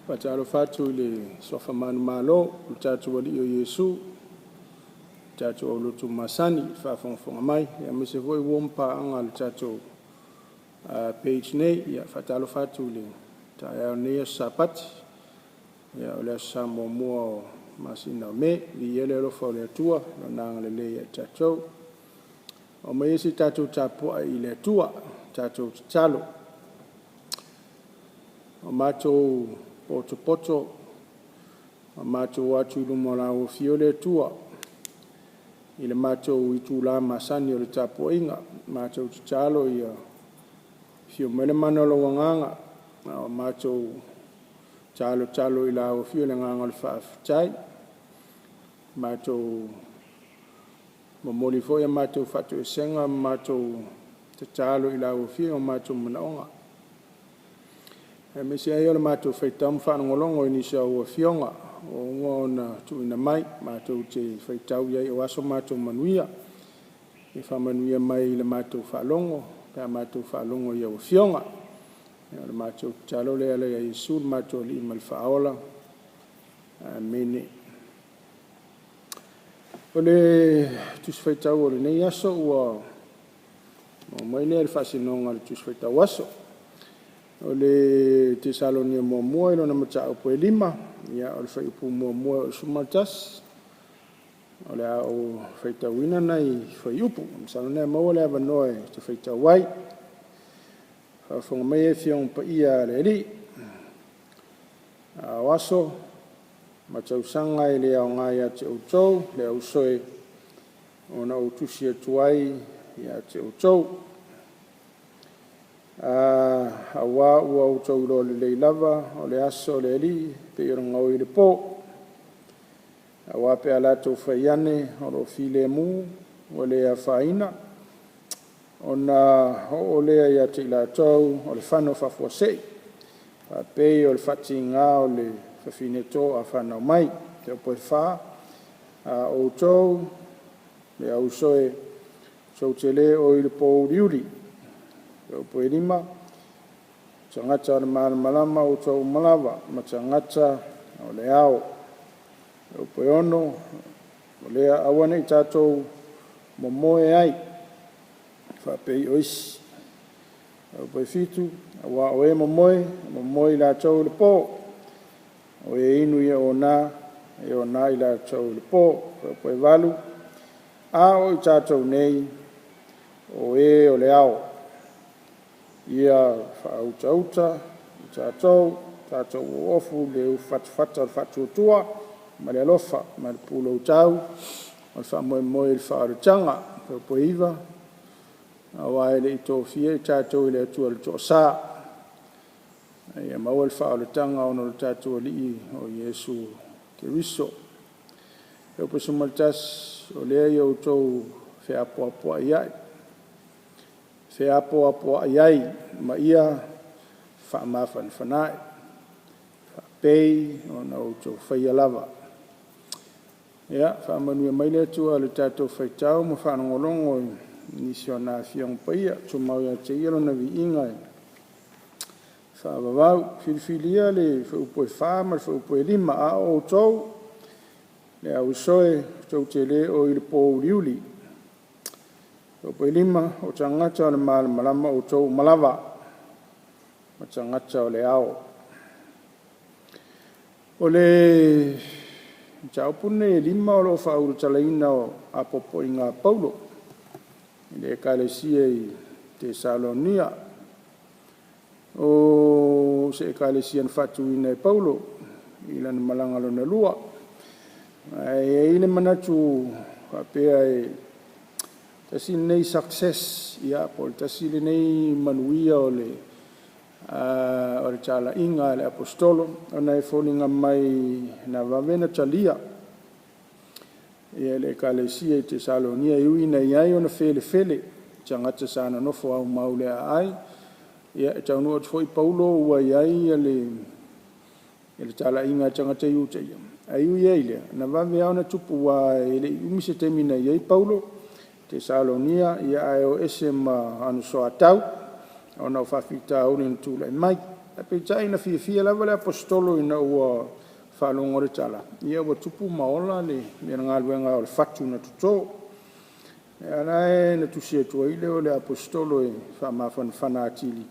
Faatalofa atu i le Suafa manumalo o le tatou Alii o Iesu, tatou aulotu masani i le faafogafoga mai, aemaise foi uo ma paaga a le tatou page nei. Ia, faatalofa atu i le taeao o lenei aso Sapati, o le aso Sa muamua o le masina o Me. Viia le alofa o le Atua i Lona agalelei ia i tatou. Oo mai ia se i tatou tapuai i le Atua, tatou tatalo. Ua matou potopoto ma matou o atu i luma o lau Afio le Atua i le matou itula masani o le tapuaiga. Matou tatalo ia afio mai le mana o lou Agaga a o matou talotalo i lau Afio i le agaga o le faafetai. Matou momoli foi a matou faatoesega ma matou tatalo i lau Afio i o matou manaoga, aemaise ai o le matou faitau ma faalogologo i nisi o a Afioga ua uma ona tuuina mai matou te faitau i ai aua so matou manuia. Ia faamanuia mai i le matou faalogo pe a matou faalogo i au Afioga. O le matou tatalo lea e ala ia Iesu lo matou Alii ma le Faaola. Amene. O le Tusi Faitau o lenei aso ua maua mai lea i le faasinoga o le Tusi Faitau Aso. O le Tesalonia Muamua i lona mataupu e 5, o le fuaiupu 1 i le 11. O le a ou faitauina nai fuaiupu, masalo o lena e maua le avanoa e te faitau ai. Faafofoga mai Afioga Paia a le Alii, a o aso ma tausaga e le aoga ia te outou le uso e, ona ou tusi atu ai ia te outou. Auā ua outou iloa lelei lava o le aso o le Alii e pei o le gaoi i le po. Auā pe a latou fai ane o lo o filemu ua le afaina, ona oo lea ia te i latou o le fano faafuasei, faapei o le faatiga o le fafine to a fanau mai. 4. A o outou, le au uso e, tou te le o i le pōuliuli. 5. O tagata o le malamalama outou uma lava, ma tagata o le ao. 6. O lea aua ne i tatou momoe ai, faapei o isi. 7. Aua o e momoe, e momoe i latou i le po, o e inu ia ona, e ona i latou i le po. 8. A o i tatou nei, o e o le ao, ia faautauta i tatou, tatou o o i le ufifatafata o le faatuatua ma le alofa, ma le pulou tau o le faamoemoe i le faaolataga. 9. Aua e le i tofia i tatou e le Atua i le toasa, a ia maua le faaolataga ona o le tatou Alii o Iesu Keriso. 11. O lea ia outou feapoapoai ai ma ia faamafanafana ae, faapei ona outou faia lava. Ia faamanuia mai le Atua i le tatou faitau ma faalogologo i nisi o ana Afioga Paia, tumau ia te Ia lona viiga e faavavau. Filifilia le fuaiupu e 4 ma le fuaiupu e 5. A o outou, le au uso e, tou te le o i le pōuliuli. Fuaiupu 5, o tagata o le malamalama outou uma lava, ma tagata o le ao. O le mataupu lenei e 5 o lo o faaulutalaina o apoapoaiga a Paulo i le Ekalesia i Tesalonia. O se Ekalesia na faatuina e Paulo i lana malaga lona lua. Ae i ai le manatu faapea e tasi lenei success, po o le tasi lenei manuia o le talaiga a le Aposetolo ona e foliga mai na vave ona talia e le Ekalesia i Tesalonia e ui ina i ai ona felefele i tagata sa nonofo aumau i le aai. Ia e taunuu atu foi Paulo ua i ai le talaiga a tagata Iutaia, ae ui lava i lea, na vave lava ona tupu aua e le i umi se taimi na i ai Paulo i Tesalonia ae o ese ma ana soatau ona o faafitauli na tulai mai. Ae peitai na fiafia lava le Aposetolo ina ua faalogo i le tala, ia ua tupu ma ola le galuega o le fatu na toto. Ia la na tusi atu ai lea o le Aposetolo e faamafanafana atili,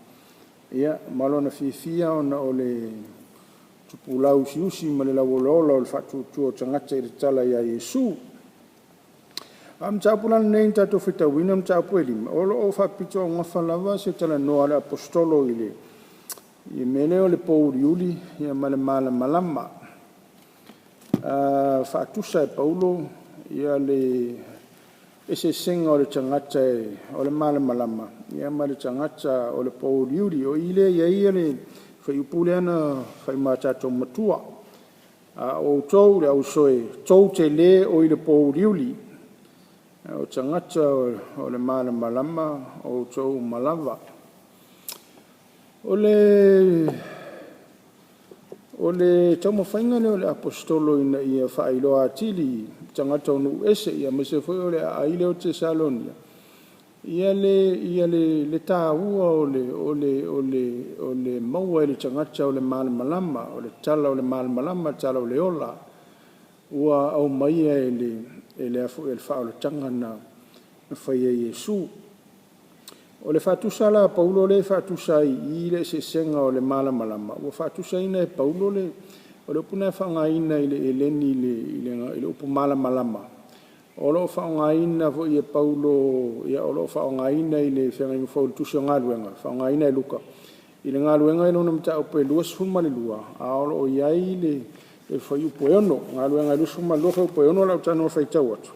ia ma lona fiafia ona o le tupula usiusi ma le lauolaola o le faatuatua o tagata i le tala ia Iesu. A o le mataupu la lenei na tatou faitauina o mataupu e 5, o lo o faapitoaugafa lava se talanoa a le Aposetolo i le mea lea o le pouliuli ma le malamalama. Faatusa e Paulo le eseesega o le tagata o le malamalama ma le tagata o le pouliuli. O i lea e i ai le fuaiupu lea na fai ma tatou matua. A o outou le uso e, tou te le o i le pouliuli, a o tagata o le malamalama outou uma lava. O le taumafaiga lea o le Aposetolo ina ia faailoa atili i tagata o nuu ese aemaise foi o le aai lea o Tesalonia le taua o le maua e le tagata o le malamalama, o le tala o le malamalama, o le tala o le ola ua aumaia e le faaolataga na faia e Iesu. O le faatusa la a Paulo lea e faatusa ai i i le eseesega o le malamalama, ua faatusaina e Paulo le upu lena e faaaogaina i le Eleni i le upu malamalama, o lo o faaaogaina foi e Paulo, o lo o faaaogaina i le Feagaiga Fou i le Tusi o Galuega, e faaaogaina e Luka i le Galuega i lona mataupu e 22, a o lo o i ai le fuaiupu e 6, Galuega 22 fuaiupu e 6 o le a ou tago e faitau atu.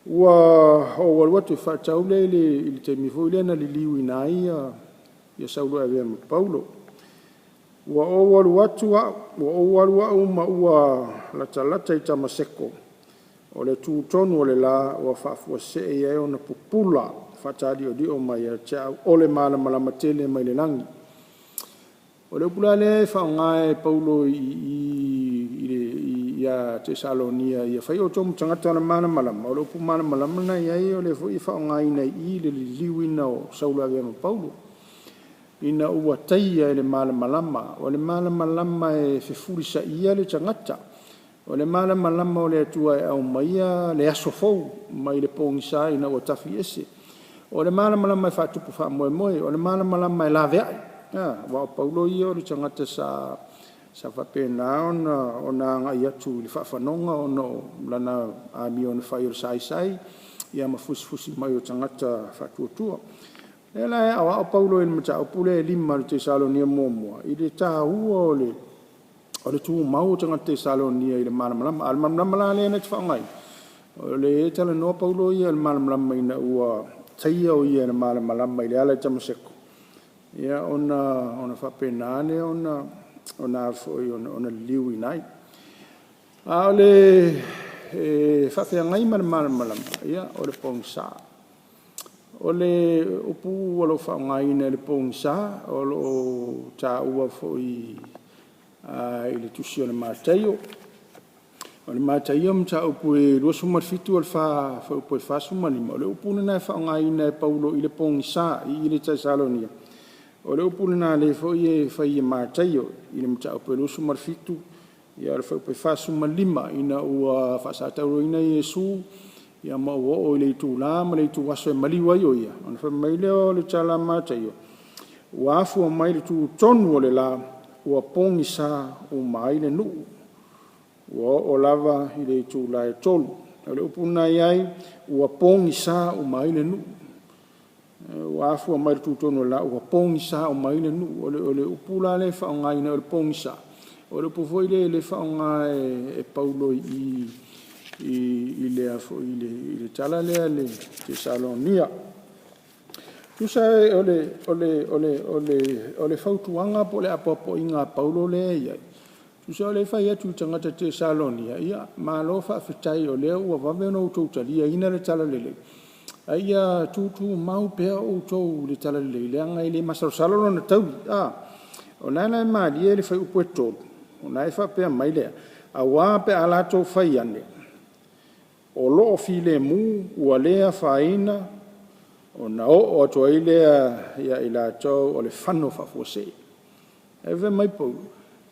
Ua ou alu atu e faatau le i le taimi foi lea na liliuina ai Saulo e avea ma Paulo. Ua ou alu au ma ua latalata i Tamaseko, o le tu tonu o le la ua faafuasei ai ona pupula faataliolio mai ia te au o le malamalama tele mai le lagi. O le upu la lea e faaaoga e Paulo ia Tesalonia ia fai outou ma tagata o le malamalama, o le upu malamalama lena e i ai o lea foi e faaaogaina i i le liliuina o Saulo e avea ma Paulo, ina ua taia e le malamalama. O le malamalama e fefulisaia le tagata. O le malamalama o le Atua e aumaia le aso fou mai le pogisa ina ua tafiese. O le malamalama e faatupu faamoemoe. O le malamalama e laveai. Aua o Paulo ia o le tagata sa faapena ona agai atu i le faafanoga ona o lana amio na fai o le saisai ma fusifusi mai o tagata faatuatua. O lea la e aoao Paulo i le mataupu lea e 5 i le Tesalonia Muamua i le taua o le tumau o tagata Tesalonia i le malamalama. A o le malamalama la lea na te faaaogaina, o lea e talanoa Paulo ia i le malamalama ina ua taia o ia i le malamalama i le ala i Tamaseko, ona faapena lea ona liliuina ai. A o le faafeagai ma le malamalama, o le pogisa. O le upu o lo o faaaogaina i le pogisa, o lo o taua foi i le tusi a le Mataio. O le Mataio mataupu e 27 fuaiupu e 45, o le upu lena e faaaogaina e Paulo i le pogisa i i Tesalonia, o le upu lena lea foi e fai e Mataio i le mataupu e 27 fuaiupu e 45, ina ua faasatauaina Iesu ma ua oo i le itula ma le ituaso e maliu ai o ia, ona fai mai lea o le tala a Mataio, ua afua mai le tu tonu o le la ua pogisa uma ai le nuu, ua oo lava i le itula e 3. O le upu lena e i ai, ua pogisa uma ai le nuu. Ua afua mai le tu tonu o le la ua pogisa uma ai le nuu. O le upu la lea e faaaogaina o le pogisa, o le upu foi lea e faaaoga e Paulo i i le tala lea i le Tesalonia. Tusa o le fautuaga po o le apoapoaiga a Paulo lea e i ai, tusa o lea e fai atu i tagata Tesalonia, ia malo faafetai o lea ua vave ona outou taliaina le talalelei, a ia tutumau pea outou i le talalelei, leaga e le masalosalo lona taui. O lena la e malie le fuaiupu e 3, o lena e faapea mai le a? Aua pe a latou fai ane, o lo o filemu ua le afaina, ona oo atu ai lea ia i latou o le fano faafuasei. Ae fai mai Paulo,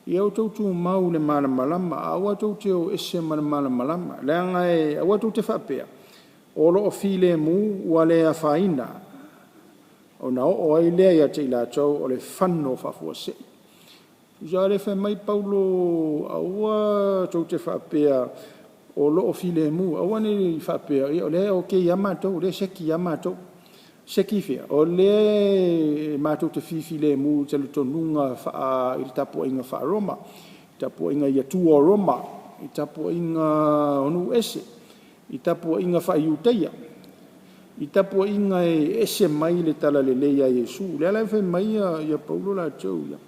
ia outou tumau i le malamalama, aua tou te o ese ma le malamalama, leaga e aua tou te faapea o lo o filemu ua le afaina, ona oo ai lea ia te i latou o le fano faafuasei. Tusa lava o lea e fai mai Paulo, aua tou te faapea o lo o filemu, aua ne i faapea o lea e okay lava matou, o lea e seki lava matou. Seki i fea? O lea matou te fifilemu i talitonuga i le tapuaiga faa-Roma, tapuaiga i Atua o Roma, i tapuaiga o nuu ese, i tapuaiga faa-Iutaia, i tapuaiga e ese mai le talalelei a Iesu. O lea la e fai mai Paulo latou ia,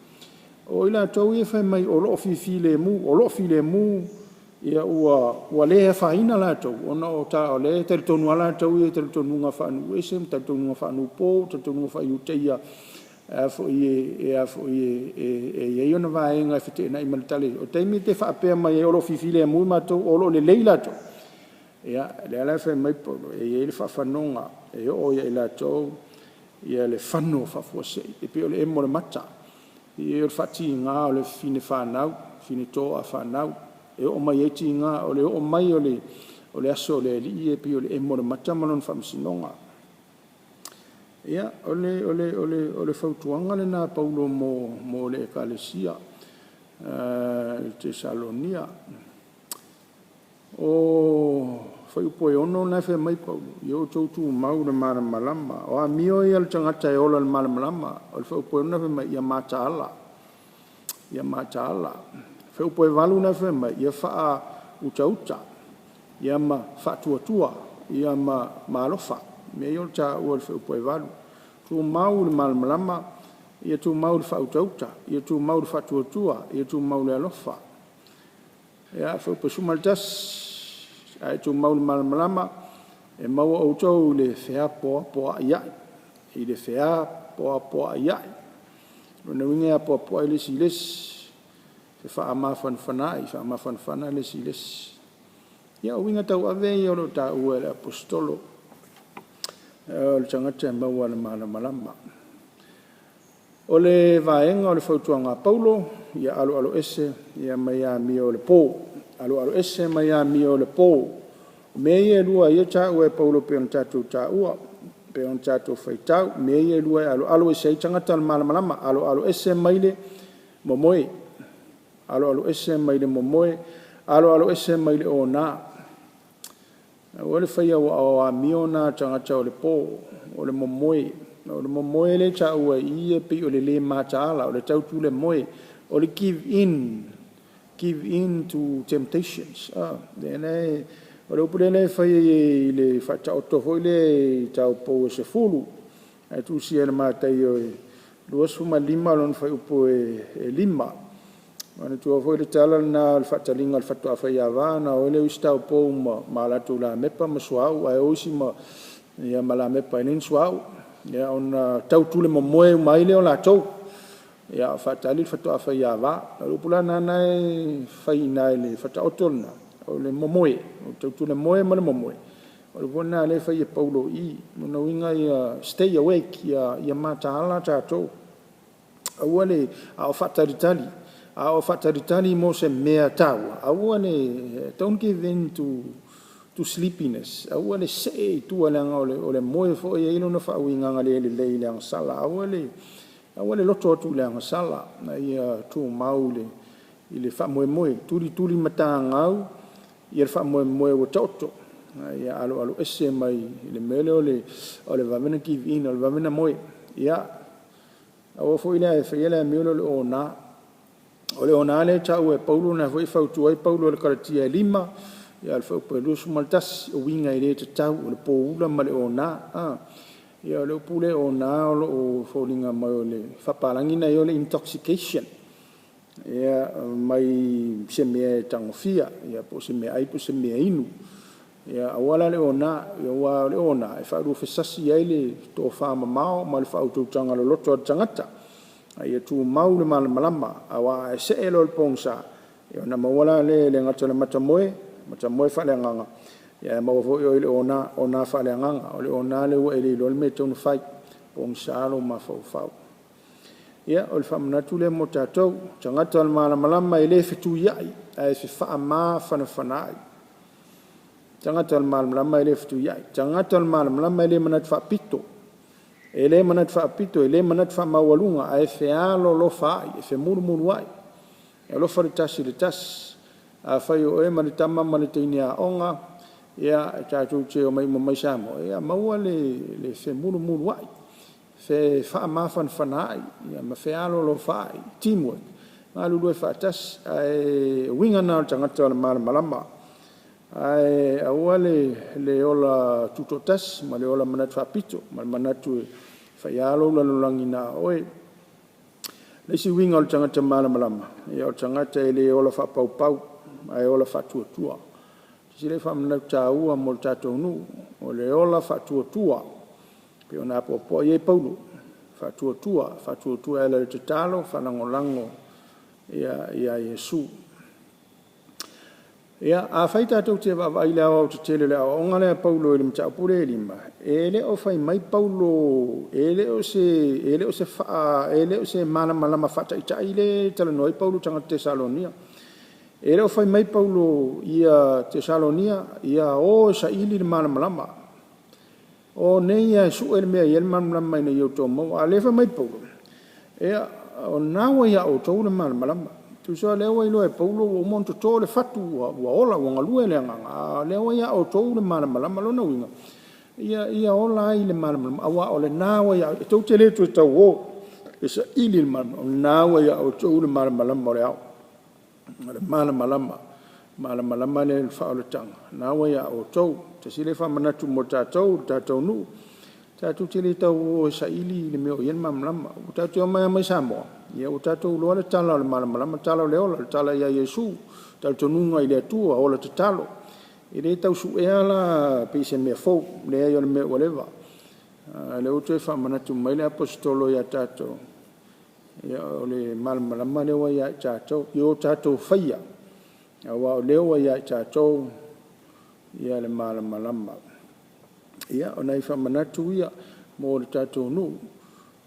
o i latou ia e fai mai o lo o fifilemu, o lo o filemu ua le afaina latou ona o lea e talitonu lava latou ia i talitonuga faanuu ese ma talitonuga faanuupo, talitonuga faa-Iutaia e i ai ona vaega e feteenai ma le Talalelei. O le taimi e te faapea mai ai o lo o fifilemu matou o lo o lelei latou, ia lea la e fai mai Paulo e i ai le faafanoga e oo ia i latou le fano faafuasei, e pei o le emo o le mata, o le faatiga o le fafine fanau, fafine toafanau, e oo mai ai tiga. O le oo mai o le aso o le Alii e pei o le emo o le mata ma lona faamasinoga. Ia, o le fautuaga lena a Paulo mo le Ekalesia i Tesalonia. O le fuaiupu 6 lena e fai mai Paulo, ia outou tumau i le malamalama. O amio ia a le tagata e ola i le malamalama. O le fuaiupu 6 lena fai mai, ia mataala, ia mataala. Fuaiupu 8 lena e fai mai, ia faautauta, ia ma faatuatua, ia ma alofa. Mea ia e taua i le fuaiupu 8. Tumau i le malamalama, ia tumau i le faautauta, ia tumau i le faatuatua, ia tumau i le alofa. Ia, fuaiupu 11, ae tumau i le malamalama, e maua outou i le feapoapoai ai, i le feapoapoai ai. O lona uiga e apoapoai le isi i le isi, fefaamafanafanaai, faamafanafana le isi i le isi. Ia o uiga tauave ia o lo o taua e le Aposetolo o le tagata e maua i le malamalama. O le vaega o le fautuaga a Paulo, ia aloaloese mai amio a le po, aloaloese mai amio a le po. O mea ia e lua ia e taua e Paulo pei ona tatou taua, pei ona tatou faitau, mea ia e lua e aloalo ese ai tagata o le malamalama, aloaloese mai le momoe, aloaloese mai le momoe, aloaloese mai le ona. Aua le faia aua o amio na a tagata o le po, o le momoe. O le momoe lea e taua i i e pei o le le mataala, o le tautulemoe, o le give in, give in to temptations. O le upu lea e fai i le faataoto foi lea i taupou e 10, ae tusia i le Mataio 25 lona fuaiupu e 5. Manatua foi le tala lena o le faataliga o le faatoa faiava ona o ai lea o isi taupou ma latou lamepa ma suauu ae o isi ma lamepa e leai ni suauu. Ia ona tautulemomoe uma ai lea o latou, a o faatali le faatoa faiava. O le upu la lena e fai i ina i le faataoto lena, o le momoe, o le tautulemoe ma le momoe, o le upu foi lena lea e fai e Paulo i i. O lona uiga ia stay awake, ia mataala tatou, aua le… a o faatalitali, a o faatalitali mo se mea taua, aua le, don't give in to sleepiness, aua le see i tua leaga o le moe foi e i ai lona faauigaga le lelei i le agasala. Aua le loto atu i le agasala, a ia tumau i le faamoemoe, tulituli matagau le faamoemoe ua taoto, a ia aloaloese mai le mea lea o le vave ona give in, o le vave ona moe. Ia, aua foi la e faia le amio lea o le ona. O le ona lea e taua e Paulo, o lena foi e fautua ai Paulo i le Kalatia 5 le fuaiupu 21, o uiga e le tatau, o le poula ma le ona. Ia o le upu lea ona o lo o foliga mai o le faapalagi lena e i ai o le intoxication, mai se mea e tagofia, po o se meaai po o se meainu. Ia aua la le ona, aua o le ona e faaluafesasi ai le tofamamao ma le faautautaga loloto a le tagata, a ia tumau le malamalama, aua a e see loa i le pogisa, ona maua la lea e le gata o le matamoi, matamoi faaleagaga, ae maua foi oe i le ona, ona faaleagaga. O le ona lea ua e le iloa le mea e tatau ona fai, pogisa lou mafaufau. Ia, o le faamanatu lea mo tatou. O tagata o le malamalama e le fetuiai ae fefaamafanafanaai. Tagata o le malamalama e le fetuiai. Tagata o le malamalama e le manatu faapito, e le manatu faapito, e le manatu faamaualuga ae fealolofaai, e femulumuluai, e alofa le tasi i le tasi. Afai o oe ma le tama ma le teine aoga e tatou te omai uma mai Samoa, ia maua le femulumuluai, fefaamafanafanaai ma fealolofaai, teamwork, galulue faatasi. Ae o uiga na o le tagata o le malamalama. Ae aua le ola tutoatasi ma le ola manatu faapito ma le manatu e fai lava lou lalolagi na o oe. O le isi uiga o le tagata malamalama, o le tagata e le ola faapaupau ae ola faatuatua. Tasi lea faamanatu taua mo le tatou nuu, o le ola faatuatua, pei ona apoapoai ai Paulo, faatuatua, faatuatua e ala i le tatalo, faalagolago ia Iesu. Ia, afai tatou te vaavaai i le aoaotetele o le aoaoga lea a Paulo i le mataupu lea e 5, e le o fai mai Paulo, e le o se malamalama faataitai lea e talanoa ai Paulo i tagata Tesalonia. E le o fai mai Paulo ia Tesalonia, ia o e saili le malamalama. O nei lava e sue le mea e i ai le malamalama ina ia outou maua. A o lea e fai mai Paulo, ia o lena ua ia outou le malamalama. Tusa o lea ua iloa e Paulo ua uma ona toto le fatu ua ola ua galue le agaga, a o lea ua ia outou le malamalama. O lona uiga, ia ola ai i le malamalama aua o lena ua ia outou, e tou te le toe tau o e saili le malamalama, o lena ua ia outou le malamalama o le ao. O le malamalama, malamalama lea i le faaolataga, o lena ua ia outou. Tasi lea faamanatu mo tatou le tatou nuu, tatou te le tau o e saili le mea o i ai le malamalama. Ua tatou omai lava mai Samoa, ia ua tatou iloa le tala o le malamalama, tala o le ola, le tala ia Iesu, talitonuga i le Atua, ola tatalo. E le tau suea la pei o se mea fou, leai o le mea ua leva. A o lea ua toe faamanatu mai le Aposetolo ia tatou, ia o le malamalama lea ua ia i tatou, ia o tatou faia, aua o lea ua ia i tatou le malamalama. Ia, o nai faamanatu ia mo le tatou nuu,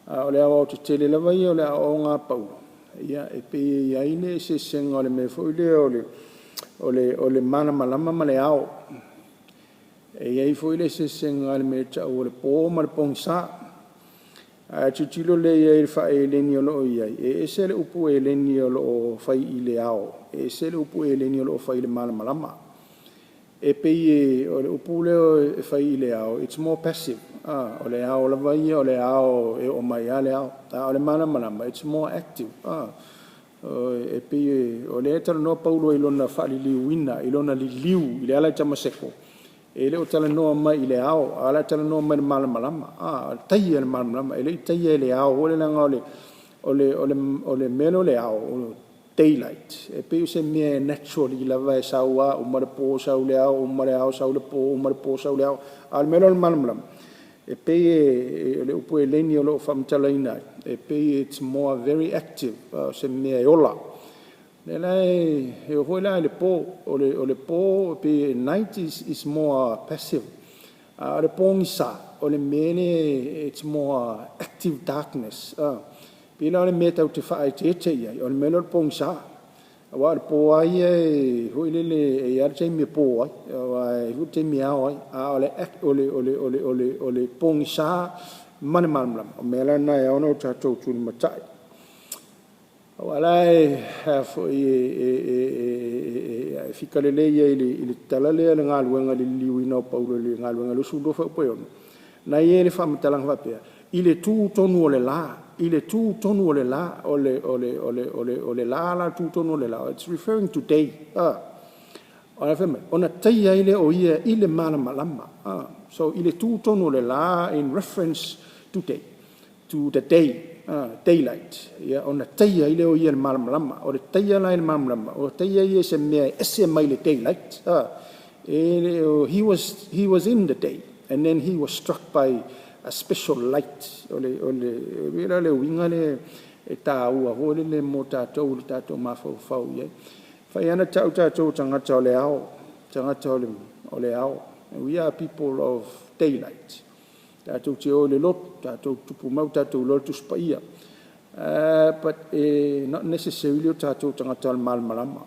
a o le aoaotetele lava ia o le aoaoga a Paulo, ia e pei e i ai le eseesega o le mea foi lea o le malamalama ma le ao. E i ai foi le eseesega o le mea e tau o le po ma le pogisa. A tilotilo lelei i ai i le faa-Eleni o lo o i ai, e ese le upu Eleni o lo o fai i le ao, ese le upu Eleni o lo o fai i le malamalama. E pei o le upu lea e fai i le ao, it's more passive, o le ao lava ia o le ao e oo mai lava le ao, a o le malamalama, it's more active. E pei o lea e talanoa Paulo i lona faaliliuina, i lona liliu i le ala i Tamaseko, e le o talanoa mai i le ao, a o la e talanoa mai i le malamalama, a taia e le malamalama, e le i taia e le ao foi lea leaga o le mea lea o le ao, daylight, e pei o se mea e naturally lava e sau lava uma le po sau le ao, uma le ao sau le po, uma le po sau le ao. A o le mea lea o le malamalama, e pei o le upu Eleni o lo o faamatalaina ai, e pei it's more very active, o se mea e ola. O lea la e oo foi la i le po, o le po e pei night is more passive, a o le pogisa, o le mea lea it's more active darkness. E pei la o le mea tatou te faaeteete i ai, o le mea lea o le pogisa. Aua o le po lava ia foi lele e i ai lava le taimi e po ai, aua e i ai foi le taimi e ao ai. A o le pogisa ma le malamalama, o mea la na e ao ona tatou tulimatai. Aua la e fika lelei ai i le tala lea i le galuega i le liliuina o Paulo i le galuega 22 fuaiupu e 6, na e i ai le faamatalaga faapea, i le tu tonu o le la, i le tu tonu o le la, o le la la le tu tonu o le la, it's referring to day. Ae fai mai, ona taia ai lea o ia i le malamalama. So i le tu tonu o le la in reference to day, to the day, daylight, ia ona taia ai lea o ia i le malamalama. O le taia la i le malamalama, o le taia ia i se mea e ese mai le daylight. E le o, he was in the day and then he was struck by a special light. O le uiga lea e taua foi lele mo tatou i le tatou mafaufau i ai. E mafai lava ona tau tatou o tagata o le ao, tagata o le ao. We are people of daylight. Tatou te o i le lotu, tatou tupu mai ua tatou iloa le Tusi Paia. But not necessarily o tatou o tagata o le malamalama.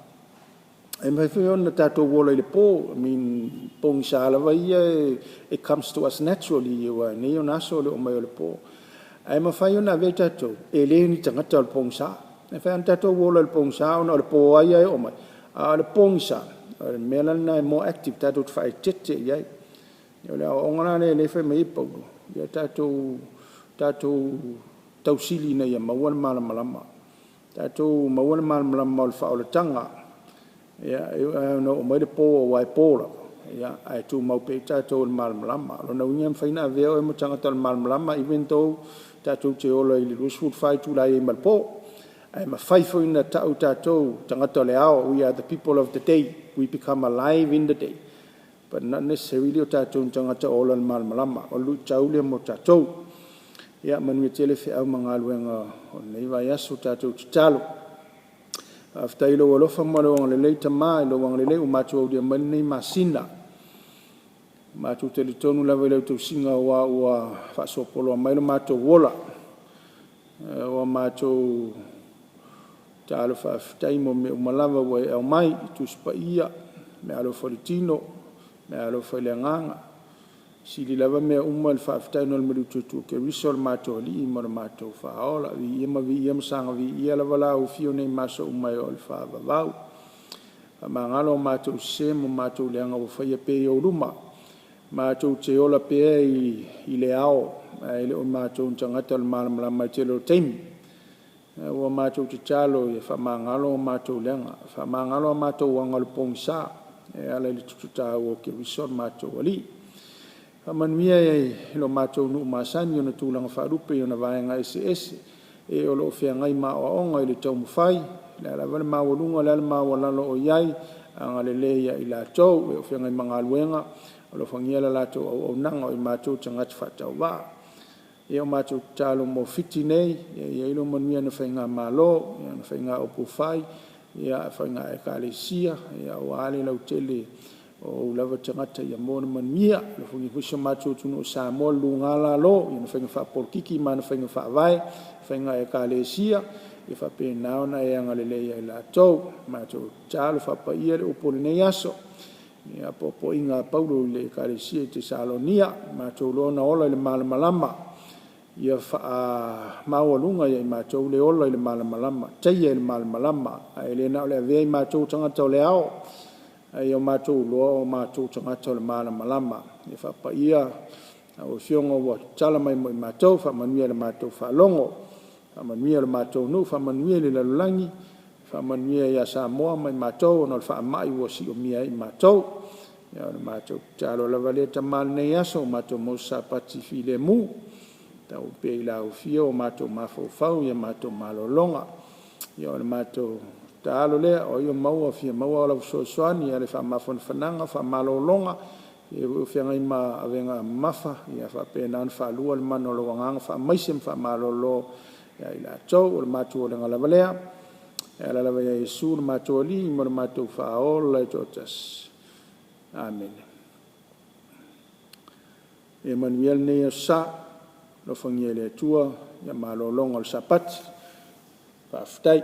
E mafai foi ona tatou ola i le po, I mean, pogisa lava ia it comes to us naturally aua o nei ona aso o le oo mai o le po. Ae mafai ona avea tatou e le o ni tagata o le pogisa. E mafai lava ona tatou ola i le pogisa ona o le po lava ia e oo mai, a o le pogisa, o le mea la lena e more active tatou te faaeteete i ai. O le aoaoga la lea e fai mai ai Paulo, ia tatou tausili ina ia maua le malamalama, tatou maua le malamalama o le faaolataga. E ui lava ina oo mai le po aua e po lava, ae tumau pea tatou i le malamalama. O lona uiga e mafai ona avea oe ma tagata o le malamalama even though tatou te ola i le 24 itula e i ai ma le po. Ae mafai foi ona tau tatou o tagata o le ao, we are the people of the day, we become alive in the day, but not necessarily o tatou o ni tagata e ola i le malamalama. O le luitau lea mo tatou. Ia manuia tele feau ma galuega o lenei vaiaso. Tatou tatalo. Faafetai i lou alofa ma lou agalelei Tama i lou agalelei ua matou aulia mai lenei masina. Matou te talitonu lava i lau tausiga aua ua faasoapoloa mai lo matou ola. Ua matou tatalo faafetai mo mea uma lava ua e aumai i Tusi Paia, meaalofa i le tino, meaalofa i le agaga. E sili lava mea uma i le faafetai nai lo le maliu tutu o Keriso o le matou Alii ma lo matou Faaola. Viia ma viia ma saga viia lava Lau Afio nei ma aso uma e oo i le faavavau. Faamagalo a matou sese ma matou leaga ua faia pea i ou luma. Matou te ola pea i le ao ae le o matou o ni tagata o le malamalama i le tele o taimi. Ua matou tatalo ia faamagalo a matou leaga, faamagalo a matou aga o le pogisa e ala i le toto taua o Keriso o le matou Alii. Faamanuia i lo matou nuu masani i ona tulaga faalupe i ona vaega eseese, e o lo o feagai ma aoaoga i le taumafai, o le a lava le maualuga o le a le maualalo o i ai, agalelei ia i latou. O feagai ma galuega, alofagia le latou auaunaga, o i matou o tagata faatauvaa. Ia matou tatalo mo Fiti nei, ia i ai lou manuia i ana faigamalo, ana faiga upufai, faiga Ekalesia, aua le lautele o ou lava tagata ia maua le manuia. Alofagia foi si o matou atunuu o Samoa, luga lalo i ona faiga faapolokiki ma ana faiga faavae, faiga ekalesia, ia faapena ona e agalelei ia i latou. Matou tatalo faapaia le upu o lenei aso, apoapoaiga a Paulo i le Ekalesia i Tesalonia, matou iloa ona ola i le malamalama, ia faamaualuga ia i matou le ola i le malamalama, taia i le malamalama, ae le na o le avea i matou o tagata o le ao, a ia matou iloa o matou o tagata o le malamalama. Ia faapaia lau Afioga ua tatala mai mo i matou, faamanuia i la matou faalogo, faamanuia i le matou nuu, faamanuia i le lalolagi, faamanuia ia Samoa ma i matou ona o le faamai ua siomia ai i matou. Ia o le matou tatalo lava lea Tama i lenei aso, ua matou maua se Sapati filemu, tau atu pea i lau Afio o matou mafaufau i a matou malologa. Ia o le matou tatalo lea, o ai e fia maua lau fesoasoani e ala i faamafanafanaga, faamalologa, e foi o feagai ma avega mamafa, ia faapena ona faalua le mana o lou Agaga faamaise ma faamalolo ia i latou. O le matou oliga lava lea, e ala lava ia Iesu lo matou Alii ma lo matou Faaola e toatasi. Amene. Ia manuia lenei aso Sa, alofagia e le Atua ia malologa o le Sapati. Faafetai.